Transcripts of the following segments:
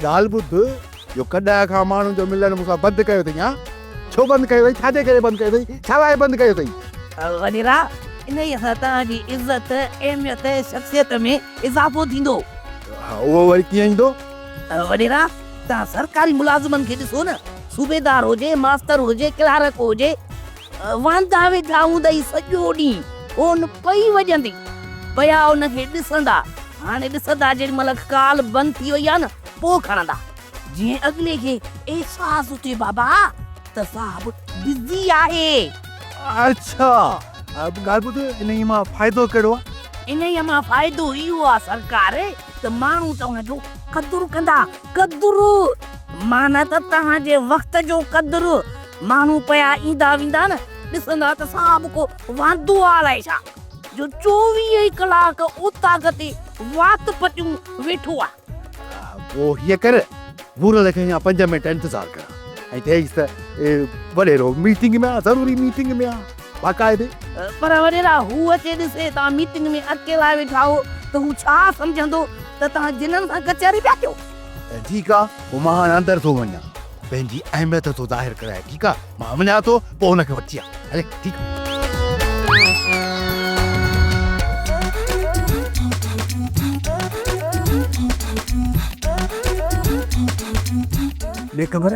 ڳالهه ٻڌ، جو ڪڏهن کان ماڻهن جو ملڻ مون سان بند ڪيو اٿئي، هان؟ ڇو بند ڪيو اٿئي؟ ڇا جي ڪري بند ڪيو اٿئي؟ ڇا لاء بند ڪيو اٿئي؟ وڏيرا، انهيء سان توهان جي عزت، اهميت ۽ شخصيت ۾ اضافو ٿيندو. ها، اهو وري ڪيئن ايندو؟ وڏيرا، توهان سرڪاري ملازمن کي ڏسو نه، صوبيدار هجي، ماستر هجي، ڪلارڪ هجي، واندا ويٺا هوندئي سڄو ڏينهن، فون پئي وڄندي، پيا ان کي ڏسندا، هاڻي ڏسندا جيڏي مهل ڪال بند ٿي وئي آهي نه، پوء کڻندا، جيئن اڳلي کي احساس ٿئي بابا ته صاحب بزي آهي. اڇا، ڳالهه ٻڌ، انهيء مان فائدو ڪهڙو آهي؟ انهيء مان فائدو اهو آهي سرڪار ته ماڻهو توهان جو قدر ڪندا، قدر معنيٰ ته توهان جي وقت جو قدر، ماڻهو پيا ايندا ويندا نه، ڏسندا ته صاحب ڪو واندو آ الائي ڇا، جو چوويهه ئي ڪلاڪ اوطاق تي وات پٽيون ويٺو آ. پوء هيئن ڪر، ڀورل کي اڃا پنج منٽ انتظار ڪران ۽ چئيس ته وڏيرو ميٽنگ ۾ آ، ضروري ميٽنگ ۾ آ، باقاعدي. پر وڏيرا هو اچي ڏسي توهان ميٽنگ ۾ اڪيلا ويٺا آهيو ته هو ڇا سمجهندو ته توهان جنن سان ڪچهري پيا ڪيو. ٺيڪ آ، پوء مان هاڻ اندر ٿو وڃان. پنهنجي اهميت ٿو ظاهر ڪرايان ٺيڪ آ مان وڃان ٿو پوء هن کي وٺي آ هلي ٺيڪ آ. ڏي خبر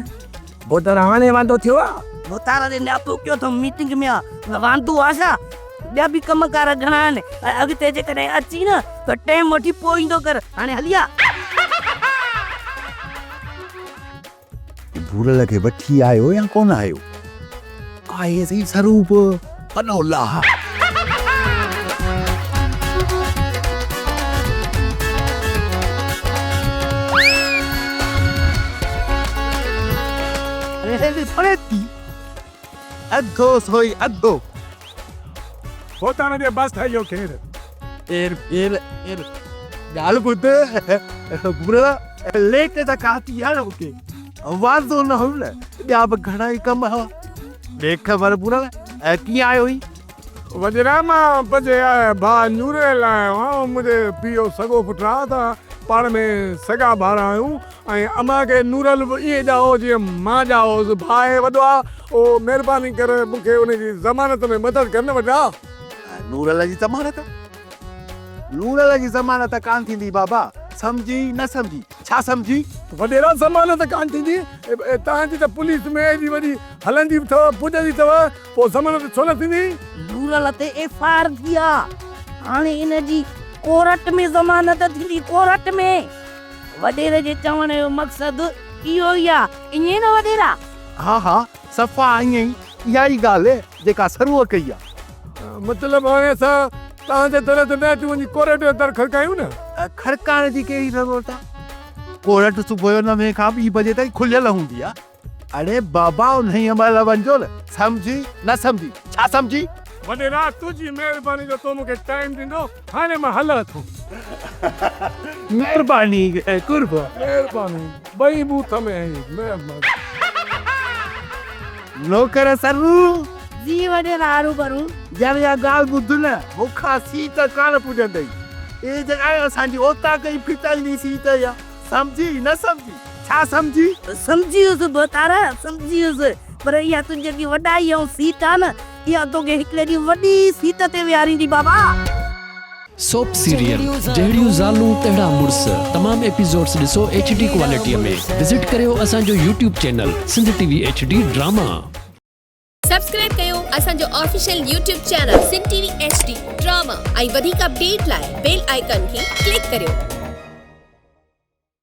ڀوتار هاڻي واندو ٿيو آ. ڀوتار ڏي نياپو ڪيو اٿم ميٽنگ ۾ آ واندو آ ڇا ٻيا به ڪم ڪار گهڻا آهن ۽ اڳتي جيڪڏهن اچي نه ته ٽيم وٺي پوء ايندو ڪر هاڻي هلي آ. ڀورل کي وٺي آيو يا ڪونه آيو؟ آهي سائين سروپ وڏو لاهه. اڌو سوئي اڌو. ڀوتاڻ جي بس ٺهي ويو کير. اير اير اير ڳالهه ٻڌ ڀورل ليٽ ته ڪافي آ نه مونکي واندو نه هيم نه ٻيا به گهڻا ئي ڪم هئا ڏي خبر ڀورل ڪيئن آيو هئين. وڏيرا مان پنهنجي ڀاء نوريل آيو آهيان منهنجي پيء جو سڳو پٽ آ اسان پاڻ ۾ سڳا ڀائر آهيون ۽ امان کي نورل به ائين ڄائو جيئن مان ڄائو هوس ڀاء وڏو آ اهو مهرباني ڪري مون کي ان جي ضمانت ۾ مدد ڪر نه وڏا. نورل جي ضمانت؟ نورل جي ضمانت ڪانه ٿيندي بابا، سمجهين نه سمجهين، ڇا سمجهين؟ وڏيرا ضمانت ڪانه ٿيندي، توهان جي ته پوليس ۾ ايڏي وڏي هلندي به اٿو، پڄندي اٿو، پوء ضمانت ڇو نه ٿيندي؟ نورل تي ايف I R ٿي آ، هاڻي ان جي ڪورٽ ۾ ضمانت ٿيندي، ڪورٽ ۾. وڏيري جي چوڻ جو مقصد اهو ئي آ، ائين نه وڏيرا؟ ها ها، صفا ائين ئي، اها ئي ڳالهه جيڪا سروء ڪئي آ. مطلب هاڻي اسان توهان جي در تي نه اچون وڃي ڪورٽ جو در کڙڪايون نه. کڙڪائڻ جي ڪهڙي ضرورت آ. ڪورٽ صبح جو نوين کان ٻي بجي تائين کليل هوندي آ. اڙي بابا انهيء مهل وڃجو نه. سمجهي نه سمجهي. ڇا سمجهي؟ وڏيرا تنهنجي مهرباني جو تو مون کي ٽائيم ڏنو هاڻي مان هلان ٿو. مهرباني قرب. مهرباني ٻئي بوٿ ۾ آهين مهرباني. نوڪر سرو. جي وڏيرا هروڀرو. يار اها ڳالهه ٻڌ نه، مون کان سيٽ ڪانه پڄندئي. اهي جيڪا اسان جي اوطاق ئي ڦٽائيندي سيٽ اها. سمجهي نه سمجهي، ڇا سمجهي؟ سمجهي ويس ڀوتار، سمجهي ويس. پر اها تنهنجي جيڪي وڏائي ۽ سيٽ آ نه، اها توکي هڪڙي ڏينهن وڏي سيٽ تي ويهاريندي بابا. سوپ سيريل جهڙيون زالون تهڙا مڙس تمام ايپيسوڊس ڏسو ايڇ ڊي ڪوالٽي ۾ وزٽ ڪريو اسان جو YouTube channel Sindh T V H D drama. Subscribe ڪيو اسان جو official YouTube channel Sindh T V H D drama ۽ وڌيڪ اپڊيٽ لاء بيل آئيڪان کي ڪلڪ ڪريو.